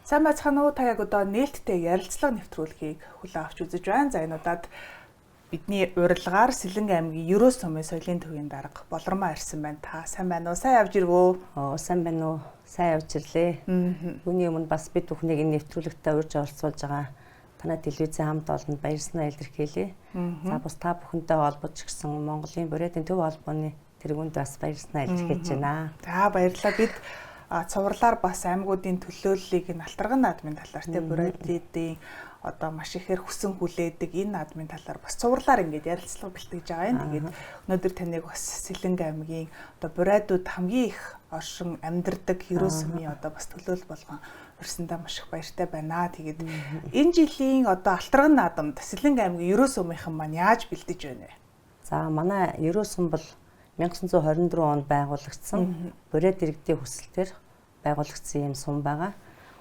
Сайн байцгаана уу? Та яг одоо нээлттэй ярилцлага нэвтрүүлгийг хүлээн авч үзэж байна. За энэ удаад бидний урилгаар Сэлэнг аймгийн Ерөө сумын соёлын төвийн дарга Болормоо ирсэн байна. Та сайн байна уу? Сайн явж ирв үү? Оо, сайн байна уу? Сайн явж ирлээ. Үүний өмнө бас бид бүхнийг энэ нэвтрүүлэгтээ урьж оролцуулж байгаа танай телевизийн хамт олонд баярснаа илэрхийлье. За бас та бүхэнтэй холбож гисэн Монголын Бурятын төв холбооны тэргуунд бас баярснаа илэрхийлж байна. За баярлалаа. Бид цувралаар бас аймагуудын төлөөллийг нь алтарган наадмын талаар тийм Бурятын одоо маш ихээр хүсэн хүлээдэг энэ наадмын талаар бас цувралаар ингээд ярилцлага бэлтгэж байгаа юм. Тэгээд өнөөдөр таныг бас Сэлэнг аймгийн одоо Бурайдууд хамгийн их оршин амьдардаг Ерөө сумын одоо бас төлөөлөл болгон урьсандаа маш их баяртай байна. Тэгээд энэ жилийн одоо алтарган наадамд Сэлэнг аймгийн Ерөө сумынхан маань яаж бэлдэж байна вэ? За манай Ерөө сум бол 1924 онд байгуулагдсан Бурайд иргэдийн хүсэлтээр байгуулагдсан юм сум байгаа.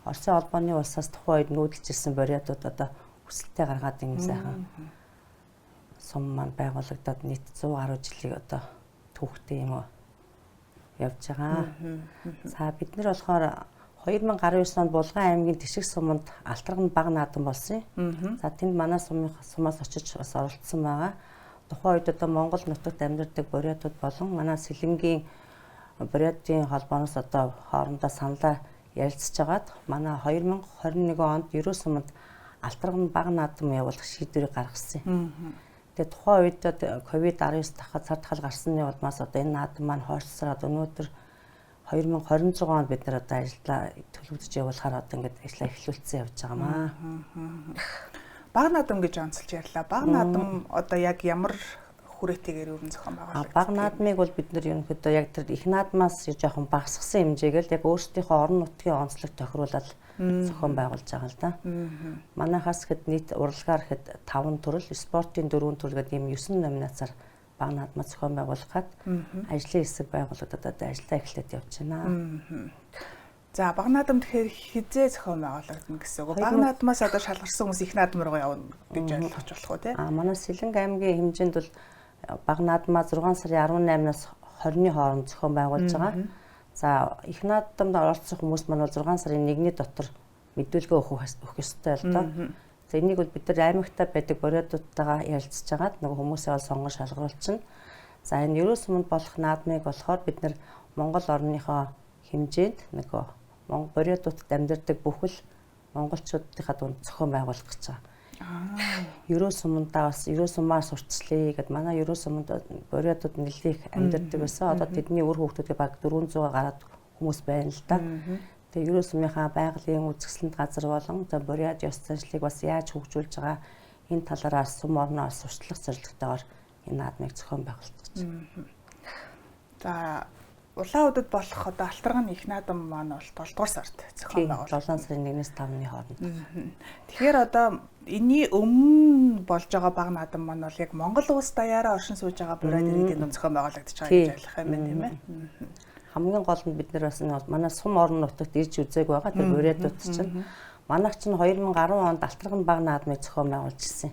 Оросын холбооны улсаас тухайн үед нүүдэлж ирсэн бурятууд одоо хүсэлтээ гаргаад ийм сайхан сум маань байгуулагдаад нийт 100 гаруй жилийг одоо түүхтэй юм явж байгаа. За бид нар болохоор 2019 онд Булган аймгийн Тэшиг суманд алтарган баг наадам болсон. За тэнд манай сумаас очиж бас оролцсон байгаа. Тухайн үед одоо Монгол нутагт амьдардаг бурятууд болон манай Сэлэнгийн Бурятын холбооноос одоо хоорондоо саналаа ярилцж агаад манай 2021 онд Ерөө суманд алтарган баг наадам явуулах шийдвэрийг гаргасан юм. Тэгээ тухайн үед ковид-19 дахад цар тахал гарсны улмаас одоо энэ наадам маань хойшлсараад өнөөдөр 2026 онд бид нар одоо ажиллаа төлөвлөж явуулахаар одоо ингээд ажиллаа эхлүүлсэн явж байгаа маа. Баг наадам гэж онцолж ярьлаа. Баг наадам одоо яг ямар хүрээтэйгээр юу зохион байгуулагддаг? Баг наадмыг бол бид нар ерөнхийдөө яг тэр их наадмаас жоохон багасгасан хэмжээгээр л яг өөрсдийнхөө орон нутгийн онцлог тохируулаад зохион байгуулж байгаа л да. Манайхаас хэд нийт урлагаар хэд 5 төрөл, спортын 4 төрөл гэдэг ийм 9 номинацаар баг наадмаа зохион байгуулахад ажлын хэсэг байгуулагдаад одоо ажиллаа эхлээд явж байна. За баг наадам тэгэхээр хизээ зохион байгуулагдана гэсэн үг. Баг наадмаас одоо шалгарсан хүмүүс их наадам руу явна гэж ойлгож болох уу те? А манай Сэлэнг аймгийн хэмжээнд бол баг наадмаа 6 сарын 18-наас 20-ны хооронд зохион байгуулж байгаа. За их наадамд оролцсон хүмүүс маань бол 6 сарын 1-ний дотор мэдүүлгээ өгөх ёстой л доо. За энийг бол бид нар аймагтаа байдаг бурятуудтайгаа ярилцж агаад нөгөө хүмүүсээ бол сонгон шалгаруулчихна. За энэ Ерөө суманд болох наадмыг болохоор бид нар Монгол орныхоо хэмжээнд нөгөө Бурятуудад амьдардаг бүхэл монголчуудынхаа дунд зохион байгуулах гэж байгаа. Ерөө сумандаа бас Ерөө сумаар сурталчлаа гэд манай Ерөө суманд бурятууд нэлээх амьдардаг байсан. Одоо тэдний үр хүүхдүүдээ баг 400 гараад хүмүүс байна л да. Тэгээ Ерөө сумынхаа байгалийн үзэсгэлэнт газар болон за бурят ёс заншлыг бас яаж хөгжүүлж байгаа энэ талаараа сум орноо сурталчлах зорилготойгоор энэ наадмыг зохион байгуулах гэж. За улаан болох одоо алтарган их наадам маань бол 7 дугаар сард зохион байгуулагдана. 7 сарын 1-ээс 5-ны хооронд. Тэгэхээр одоо энэний өмнө болж байгаа баг наадам маань бол яг Монгол улс даяараа оршин сууж байгаа бурайд иргэдийн дунд зохион байгуулагдаж байгаа гэж ойлгох юм байна тийм ээ. Хамгийн гол нь бид нар бас энэ манай сум орон нутагт ирж үзег байгаа тэр бурайдууд чинь. Манайх чинь 2010 онд алтарган баг наадмыг зохион байгуулж ирсэн.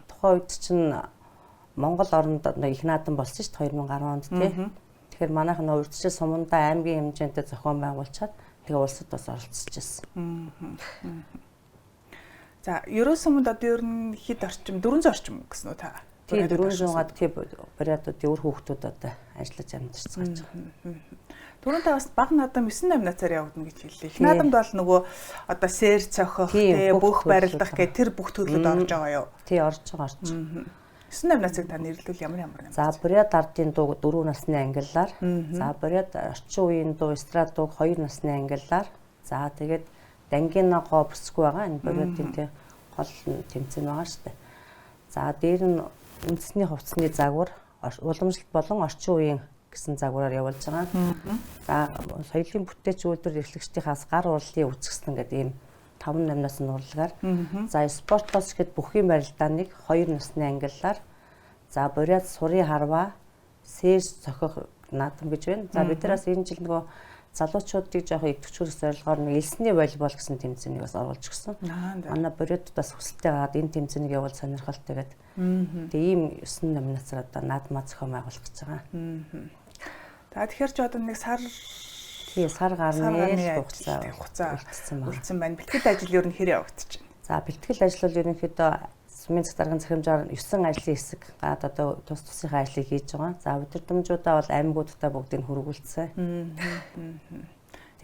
Тухайн үед чинь Монгол оронд их наадам болсон шүү дээ 2010 онд тий. Тэгэхээр манайх нь урьдчилан сумандаа аймгийн хэмжээнд зохион байгуулчаад тэгээ улсад бас оролцож ирсэн. За Ерөө суманд одоо ер нь хэд орчим 400 орчим гэсэн үү та? Тийм 400-аад тий бурятуудын үр хүүхдүүд одоо ажиллаж амьдарч байгаа. Түрүүн та бас баг наадам 9 номинацаар явагдана гэж хэллээ. Их наадамд бол нөгөө одоо сэр цохих тий бүх барилдах гэх тэр бүх төрлөд орж байгаа юу? Тий орж байгаа орж. 9 номинацийг та нэрлвэл ямар ямар номинац? За Бурят ардын дуу 4 насны ангиллаар, за Бурят орчин үеийн дуу эстрад дууг 2 насны ангиллаар, за тэгээд Дангина гоо бүсгүй байгаа. Энэ Бурятын тий гол тэмцээн байгаа шүү дээ. За дээр нь үндэсний хувцсны загвар, уламжлалт болон орчин үеийн гэсэн загвараар явуулж байгаа. За соёлын бүтээч үйлдвэр эрхлэгчдийнхаас гар урлалын үзэсгэлэн гэдэг ийм 5 номинаас нь урлагаар. За спортоос гэхэд бүхийн барилдааныг 2 насны ангиллаар. За Бурят сурын харваа, сэрс цохих наадам гэж байна. За бид нараас энэ жил нөгөө залуучуудыг жоохон идэвхжүүлэх зорилгоор нэг элсний волейбол гэсэн тэмцээнийг бас оруулж өгсөн. Манай Бурятууд бас хүсэлтээ гаргаад энэ тэмцээнийг явуул сонирхолтой гэдэг. Тэгээ ийм 9 номинацаар одоо наадмаа зохион байгуулах гэж байгаа. За тэгэхээр ч одоо нэг сар Тий, сар гарны хугацаа үлдсэн байна. Үлдсэн байна. Бэлтгэл ажил ер нь хэр явагдаж байна? За, бэлтгэл ажил бол ерөнхийдөө сумын засаг даргын захирамжаар 9 ажлын хэсэг гад одоо тус тусынхаа ажлыг хийж байгаа. За, удирдамжуудаа бол аймагуудтай бүгдийг хүргүүлсэн.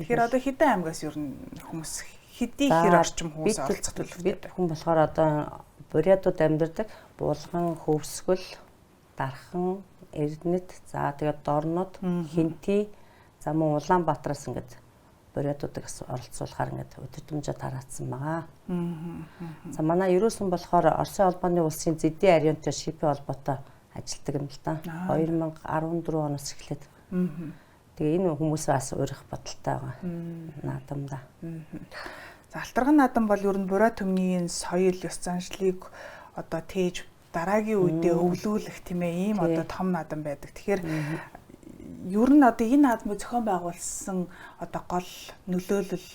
Тэгэхээр одоо хэдэн аймагаас ер нь хүмүүс хэдий хэр орчим хүмүүс оролцох төлөвтэй? Бид хүн болохоор одоо Бурятууд амьдардаг Булган, Хөвсгөл, Дархан, Эрдэнэт, за тэгээд Дорнод, Хинти, за мөн Улаанбаатараас ингээд бурятуудыг оролцуулахаар ингээд удирдамжаа тараацсан байгаа. За, манай Ерөөсөн болохоор Оросын холбооны улсын зэдийн ариунтай ШИП холбоотой ажилладаг юм л да. 2014 оноос эхлээд. Тэгээ энэ хүмүүсээ бас урих бодолтой байгаа. Наадамда. За, Алтарган наадам бол ер нь бурай түмний соёл, ёс заншлыг одоо тээж дараагийн үедээ өвлүүлэх, тийм ээ, ийм одоо том наадам байдаг. Тэгэхээр ер нь одоо энэ наадмыг зохион байгуулсан одоо гол нөлөөлөл,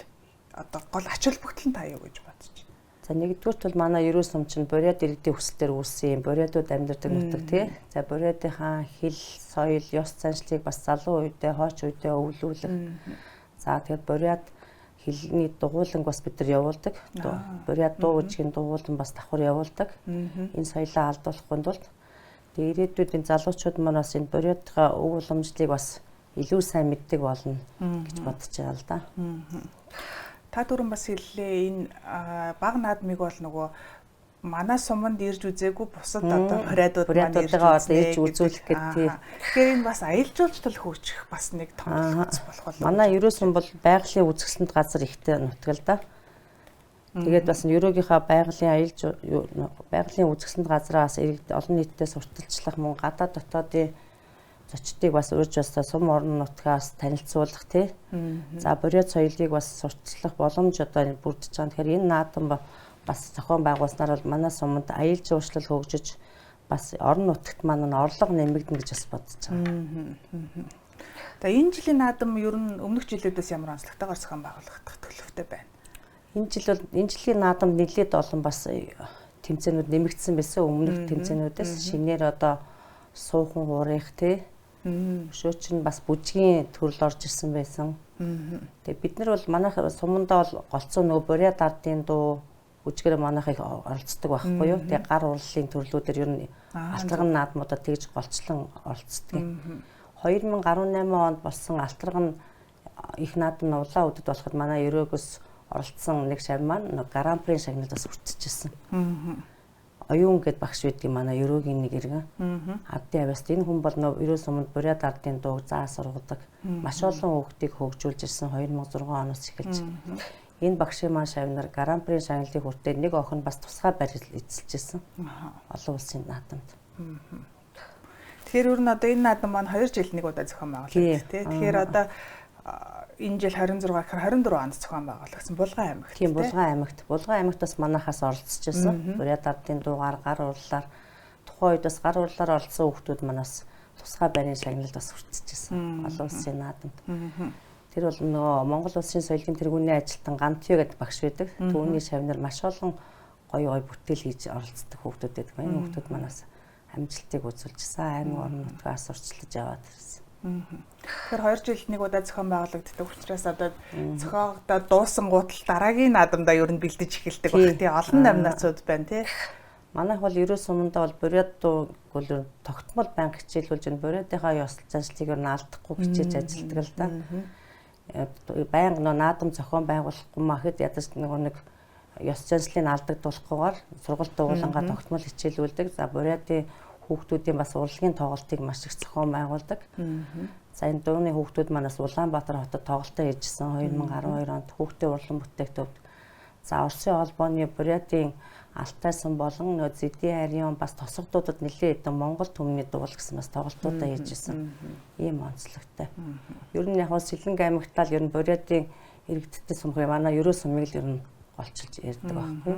одоо гол ач холбогдол нь та юу гэж бодож байна? За, нэгдүгüрт бол манай Ерөөл сум чинь бурят иргэдийн хүсэлтээр үүссэн юм. Бурятууд амьдардаг нутаг, тий. За, бурятынхаа хэл, соёл, ёс заншлыг бас залуу үедээ, хойч үедээ өвлүүлэх. За, тэгэхээр бурят хэлний дугууланг бас бид нар явуулдаг. Бурят дуу үжигийн дугуулан бас давхар явуулдаг. Энэ соёлоо алдуулахгүй тулд тэгээ ирээдүйд энэ залуучууд маань бас энэ бурятынхаа өв уламжлалыг бас илүү сайн мэддэг болно гэж бодож байгаа л да. Та түрүүн бас хэллээ, энэ баг наадмыг бол нөгөө манай суманд ирж үзээгүй бусад одоо бурятууд маань ирж үзүүлэх гэдэг, тий. Тэгэхээр энэ бас аялал жуулчлал хөгжих бас нэг том төлөвлөц болох болов. Манай Ерөөл сум бол байгалийн үзэсгэлэнт газар ихтэй нутаг л да. Тэгээд бас Ерөөгийнхаа байгалийн аялал байгалийн үзэсгэлэнт газраас олон нийтэд сурталчлах, мөн гадаад дотоодын зочдыг бас урьж бас сум орон нутгаас танилцуулах, тий. За, бурят соёлыг бас сурталчлах боломж одоо бүрдэж байгаа. Тэгэхээр энэ наадам бас зохион байгуулснаар бол манай суманд аялал жуулчлал хөгжиж, бас орон нутагт маань орлого нэмэгдэнэ гэж бас бодож байгаа. За, энэ жилийн наадам ер нь өмнөх жилүүдээс ямар онцлогтойгоор зохион байгуулагдах төлөвтэй байна? Энэ жил бол энэ жилийн наадамд нэлээд олон бас тэмцээнүүд нэмэгдсэн байсан. Өмнөх тэмцээнүүдээс шинээр одоо суухан хуурах, тий. Өшөөч нь бас бүжгийн төрөл орж ирсэн байсан. Тэгээ бид нар бол манайх сумандаа бол голцоо нөгөө бурят ардын дуу бүжгээр манайх их оролцдог байхгүй юу. Тэгээ гар урлалын төрлүүдээр ер нь Алтарган наадмуудад тэгж голчлон оролцдог. 2018 онд болсон Алтарган их наадам нь улаан үдэд болоход манай Ерөөгөөс оролцсон нэг шав маань гран при шагналд бас хүртчихсэн. Оюун гэд багш байдгийг манай Ерөөгийн нэг иргэн. Ардын авьяаст энэ хүн бол нөө Ерөөл суманд бурят ардын дууг заа сургадаг. Маш олон хүүхдийг хөгжүүлж ирсэн 2006 оноос эхэлж. Энэ багшийн маань шавнар гран при шагналыг хүртээд нэг охин бас тусгай байр эзэлж ирсэн. Олон улсын наадамд. Тэгэхээр ер нь одоо энэ наадам маань 2 жил нэг удаа зохион байгуулагдав, тий. Тэгэхээр одоо энэ жил 26 гэхээр 24 онд зохион байгуулагдсан Булган аймагт. Тийм, Булган аймагт. Булган аймагт бас манайхаас оролцож байсан. Бурят ардын дуугаар, гар урлалаар тухайн үед бас гар урлалаар оролцсон хүүхдүүд манаас тусгай байрын шагналд бас хүртчихсэн. Олон улсын наадамд. Тэр бол нөгөө Монгол улсын соёлын тэргүүний ажилтан Гантью гэдэг багш байдаг. Түүний шавнар маш олон гоё гоё бүтээл хийж оролцдог хүүхдүүд байдаг. Энэ хүүхдүүд манаас амжилтыг үзүүлжсэн. Аймаг орон нутгаас сурчлаж яваад ирсэн. Тэгэхээр 2 жилд нэг удаа зохион байгуулагддаг учраас одоо зохиогдоод дуусан гутал дараагийн наадамдаа ер нь бэлдэж эхэлдэг байх, тий. Олон номинацууд байна, тий. Манайх бол Ерөөл сумандаа бол бурят дуу бол тогтмол байнга хичээлүүлж энэ бурятынхаа ёс заншлыг ер нь алдахгүй хичээж ажилладаг л да. Байнга нөө наадам зохион байгуулахгүй махад ядаж нөгөө нэг ёс заншлыг алдагдуулахгүйгээр сургалт дуулангаа тогтмол хичээлүүлдэг. За, бурятын хүүхдүүдийн бас урлагийн тоглолтыг маш их зохион байгуулдаг. За, энэ дууны хүүхдүүд манаас Улаанбаатар хотод тоглолтоо хийжсэн 2012 онд хүүхдийн урлан бүтээх төвд. За, Оросын холбооны бурятын Алтай сум болон нөө Зэдийн ариун бас тосгодуудад нэлээд хэдэн Монгол түмний дуул гэсэн бас тоглолтуудаа хийжсэн. Ийм онцлогтой. Ер нь яг Сэлэнг аймагтаа л ер нь бурятын иргэдтэй сумхыг манай Ерөөл сумыг л ер нь голчилж ярьдаг байхгүй.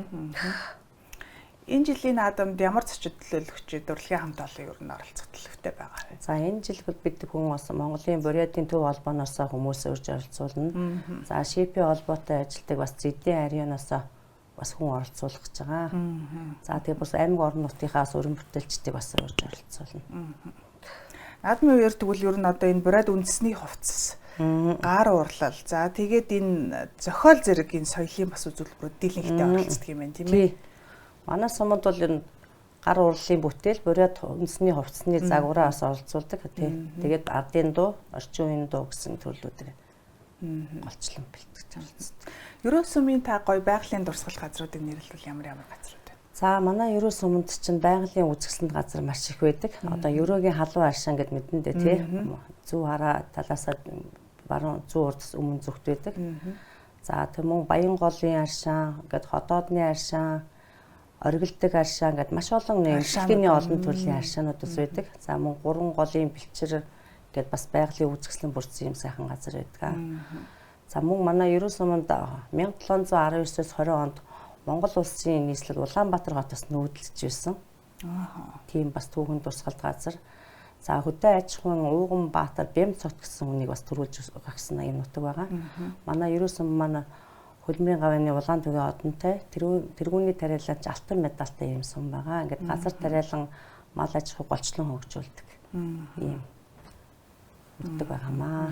Энэ жилийн наадамд ямар зочид төлөөлөгчид урлагийн хамт олон ер нь оролцох төлөвтэй байгаа вэ? За, энэ жил бол бид хүн бас Монголын бурятын төв холбооноос хүмүүс урьж оролцуулна. За, ШИП холбоотой ажилладаг бас Зэдийн ариунаас бас хүн оролцуулах гэж байгаа. За, тэгээ бас аймаг орон нутгийнхаас өрөн бүтээлчдийг бас урьж оролцуулна. Наадмын үеэр тэгвэл ер нь одоо энэ бурят үндэсний хувцас гар уурлал. За тэгээд энэ зохиол зэрэг энэ соёлын бас үзүүлбэрүүд дийлэн ихтэй оролцдог юм байна, тийм ээ. Манай суманд бол энэ гар уурлалын бүтээл, бурят үндэсний хувцсны загвараа бас оролцуулдаг, тий. Тэгээд ардын дуу, орчин үеийн дуу гэсэн төрлүүдээр голчлон бэлтгэж оролцдог. Ерөөл сумын та гоё байгалийн дурсгал газруудыг нэрлэвэл ямар ямар газрууд вэ? За манай Ерөөл суманд чинь байгалийн үзэсгэлэнт газар маш их байдаг. Одоо Ерөөгийн халуун аршаан гэд мэдэн дээ, тий. Зүү хараа талаасаа баруун зүүн урдс өмнө зүгт байдаг. За тэг мөн Баянголын аршаан, гэд Ходоодны аршаан, Оргилдог аршаан гэд маш олон эмчилгээний олон төрлийн аршаанууд бас байдаг. За мөн гурван голын бэлчээр гэд бас байгалийн үзэсгэлэн бүрдсэн юм сайхан газар байдаг. За мөн манай Ерөөл суманд 1719-с 20 онд Монгол улсын нийслэл Улаанбаатар хотоос нүүдэлж байсан. Тийм бас түүхэн дурсгалт газар. За хөдөө аж ахуйн Ууганбаатар Бямцот гэсэн хүнийг бас төрүүлж өгсөн юм нутаг байгаа. Манай Ерөөл сум маань хөлбөмбөгийн гавьяаны улаан төвийн одонтой тэргүүний тариаланч алтан медальтай юм сум байгаа. Ингээд газар тариалан мал аж ахуй голчлон хөгжүүлдэг ийм нутаг байгаамаа.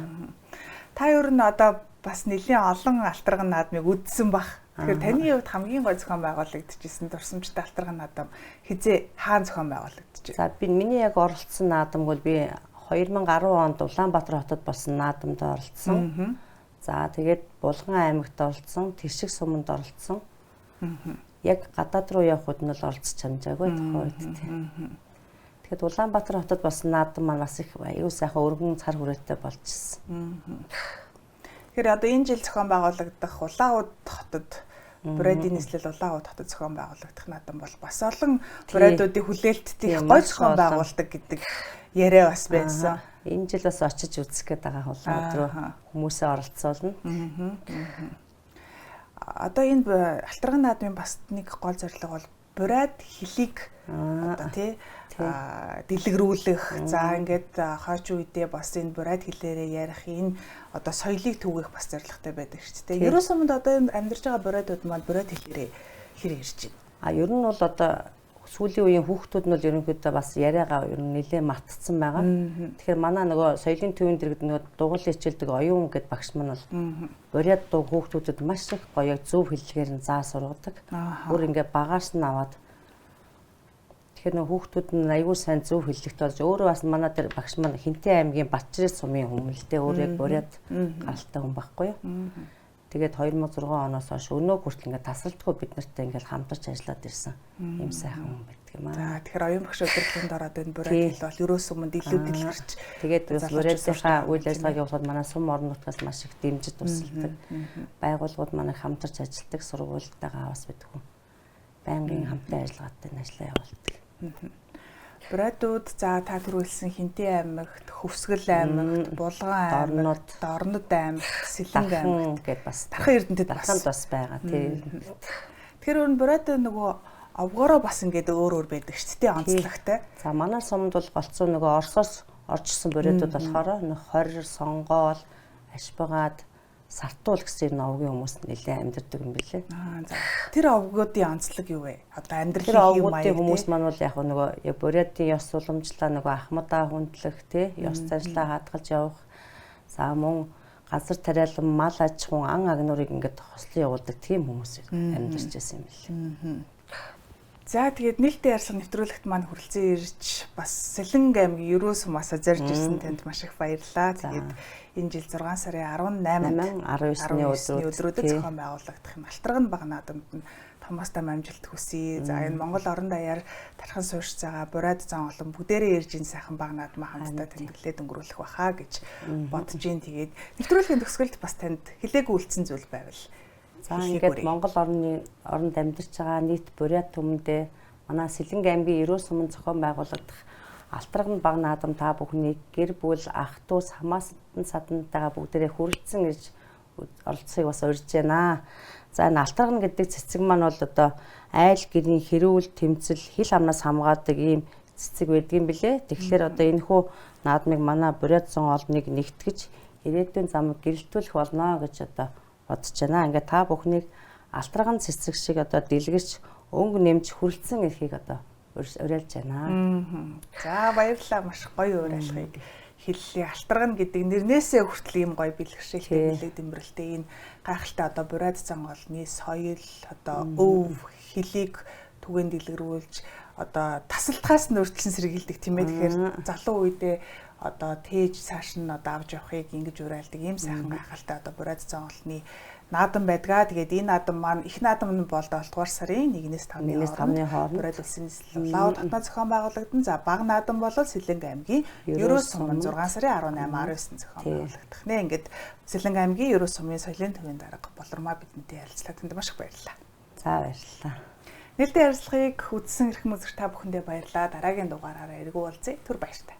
Та ер нь одоо бас нэлийн олон алтарган наадмыг үзсэн бах. Тэгэхээр таны хувьд хамгийн гой зохион байгуулагдчихсэн дурсамжтай алтарган наадам хизээ хаан зохион байгуулагдчихэ? За би миний яг оролцсон наадам бол би 2010 онд Улаанбаатар хотод болсон наадамд оролцсон. За тэгээд Булган аймагт оролцсон, Тэгшиг суманд оролцсон. Яг гадаад руу явхад нь л оролцож амжаагүй тухайн үед. Тэгэхэд Улаанбаатар хотод болсон наадам маань бас их аюу сайхан өргөн цар хүрээтэй болж ирсэн. Тэгэхээр одоо энэ жил зохион байгуулагдах Улаанууд хотод Бурайдын нийслэл Улаанууд хотод зохион байгуулагдах наадам бол бас олон бурайдуудын хүлээлттэй их гой зохион байгуулдаг гэдэг яриа бас байсан. Энэ жил бас очиж үзэх гээд байгаа Улаанууд руу хүмүүсээ оролцоолно. Одоо энэ алтарган наадмын бас нэг гол зорилго бол бурайд хэлийг одоо тий дэлгэрүүлэх, за ингээд хойч үедээ бас энэ бурайд хэлээрээ ярих энэ одоо соёлыг түгээх бас зорилготой байдаг шүү дээ. Ерөөл суманд одоо энэ амьдарч байгаа бурайдууд маань бурайд хэлээрээ хэр ярьж байна? А ер нь бол одоо сүүлийн үеийн хүүхдүүд нь бол ерөнхийдөө бас яриагаа ер нь нэлээд мартцсан байгаа. Тэгэхээр манай нөгөө соёлын төвийн дэргэд нөгөө дугуйл хичээлдэг оюун гэд багш маань бол бурайд дуу хүүхдүүдэд маш их гоё зөв хэллэгээр нь заа сургадаг. Бүр ингээд багаас нь аваад тэгэхээр нөгөө хүүхдүүд нь аягүй сайн зөв хэллэгтэй болж өөрөө бас манай тэр багш маань Хинтээ аймгийн Батчирээ сумын хүн л дээ, өөр яг бурайд гаралтай хүн байхгүй юу. Тэгээд 2006 оноос хойш өнөө хүртэл ингээд тасралтгүй бид нартай ингээд хамтарч ажиллаад ирсэн юм сайхан хүн байдаг юм аа. За тэгэхээр оюун багш удирдлагын дор одоо энэ бурайд хэл бол ерөөл суманд илүү дэлгэрч тэгээд бас бурайдынхаа үйл ажиллагааг явуулахад манай сум орон нутгаас маш их дэмжиж тусалдаг. Байгууллагууд манай хамтарч ажилладаг, сургуультайгаа бас бид хүн байнгын хамтын ажиллагаатай ажиллаа явуулдаг. Бурайдууд за та түрүүлсэн Хинтээ аймагт, Хөвсгөл аймагт, Булган аймагт, Дорнод аймагт, Сэлэнг аймагт гэдээ бас Дархан Эрдэнэтэд бас байгаа тийм. Тэгэхээр өөр бурайд нөгөө овгороо бас ингээд өөр өөр байдаг шүү дээ, онцлогтой. За манай суманд бол голцоо нөгөө Оросоос орж ирсэн бурайдууд болохоор 20, Сонгоол, Ашбагаад, Сартуул гэсэн энэ овгийн хүмүүс нэлээд амьдардаг юм билээ. За тэр овгуудын онцлог юу вэ? Одоо амьдралын хэв маяг хүмүүс маань бол яг нөгөө бурайдын ёс уламжлаа нөгөө ахмадаа хүндлэх тий, ёс заншлаа хадгалж явах. За мөн газар тариалан мал аж ахуйн ан агнуурыг ингээд хослон явуулдаг тийм хүмүүс амьдарч байсан юм билээ. За тэгээд нээлттэй ярьсан нэвтрүүлэгт маань хүрэлцэн ирж бас Сэлэнг аймгийн Ерөөл сумаасаа зорж ирсэн танд маш их баярлалаа. Тэгээд энэ жил 6 сарын 18-нд 19-ны өдрүүдэд зохион байгуулагдах юм алтарган баг наадамд нь томоос там амжилт хүсье. За энэ Монгол орон даяар тархан суурьшиж байгаа бурайд зан олон бүгдээрээ ирж энэ сайхан баг наадмаа хамтдаа тэмдэглээд өнгөрүүлэх байхаа гэж бодож гин. Тэгээд нэвтрүүлгийн төгсгөлд бас танд хэлээгүй үлдсэн зүйл байвал. За ингээд Монгол оронд амьдарч байгаа нийт бурайд түмэндээ манай Сэлэнг аймгийн Ерөөл суманд зохион байгуулагдах алтарган баг наадам та бүхнийг гэр бүл, ах дүүс, хамаасан садантайгаа бүгдээрээ хүрэлцэн ирж оролцохыг бас урьж байна. За энэ алтарган гэдэг цэцэг маань бол одоо айл гэрийн хэрүүл, тэмцэл, хил амнаас хамгаадаг ийм цэцэг байдгийн билээ. Тэгэхээр одоо энэхүү наадмыг манай бурайд зун олныг нэгтгэж ирээдүйн замыг гэрэлтүүлэх болно гэж одоо бодож байна. Ингээд та бүхнийг алтарган цэцэг шиг одоо дэлгэрч өнгө нэмж хүрэлцэн ирэхийг одоо уриалж байна. За баярлалаа. Маш гоё уриалгыг Хиллээ алтаргана гэдэг нэрнээсээ хүртэл ийм гоё бэлгэшээлтэй бэлэг дэмбэрэлтэй энэ гайхалтай одоо Бурайд зан олны соёл одоо өв хилийг түгээн дэлгэрүүлж одоо тасалтгаас нь өртөлсөн сэргийлдэг тийм ээ. Тэгэхээр залуу үедээ одоо тээж цааш нь одоо авч явахыг ингэж уриалдаг ийм сайхан гайхалтай одоо Бурайд зан олны наадам байдгаа. Тэгээд энэ наадам маань их наадам нь бол 7 дугаар сарын 1-ээс 5-ны хооронд Бурайд улсын нийслэл Лав дотноо зохион байгуулагдан. За баг наадам бол Сэлэнг аймгийн Ерөө сумын 6 сарын 18 19 зохион байгуулагдах нэ. Ингээд Сэлэнг аймгийн Ерөө сумын соёлын төвийн дарга Болормаа бидэнтэй ярилцлаа. Танд маш их баярлалаа. За баярлалаа. Нээлттэй ярилцлагыг үзсэн эрхэм үзэгч та бүхэндээ баярлалаа. Дараагийн дугаараараа эргүү уулзъя. Түр баяртай.